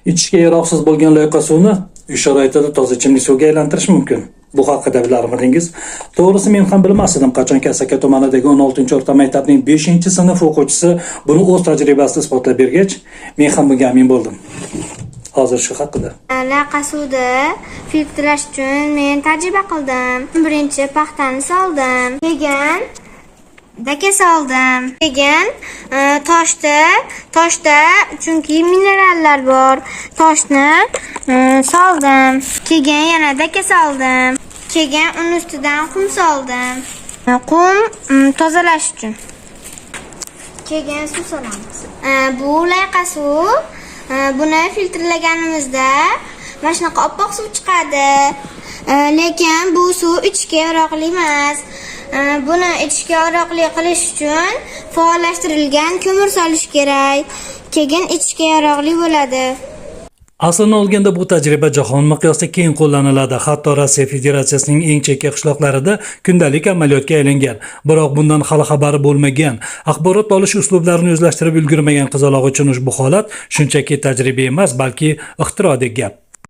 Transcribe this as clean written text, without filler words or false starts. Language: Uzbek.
Ichishga yaroqsiz bo'lgan loyqa suvni uy sharoitida toza ichimlik suvga aylantirish mumkin. Bu haqida bilarmidingiz? To'g'risi, men ham bilmas edim, qachonki Asaka tumanidagi 16-o'rta maktabning 5-sinf o'quvchisi buni o'z tajribasida isbotlab bergach, men ham bunga amin bo'ldim. Hozir shu haqida. Loyqa suvni filtrlash uchun men tajriba qildim. Birinchi paxtani soldim, keyin daka soldim, keyin toshda chunki minerallar bor, toshni soldim, keyin yana daka soldim, keyin uni ustidan qum soldim. Qum tozalash uchun. Keyin suv solamiz. Bu loyqa suv, buni filtrlaganimizda mana shunaqa oppoq suv chiqadi. Lekin bu suv ichishga yaroqli emas. Buni ichishga yaroqli qilish uchun faollashtirilgan ko'mir solish kerak. Keyin ichishga yaroqli bo'ladi. Aslini olganda, bu tajriba jahon miqyosida keng qo'llaniladi. Hatto Rossiya Federatsiyasining eng chekka qishloqlarida kundalik amaliyotga aylangan. Biroq bundan hali xabari bo'lmagan, axborot olish uslublarini o'zlashtirib ulgurmagan qizaloq uchun ushbu holat shunchaki tajriba emas, balki ixtirodek gap.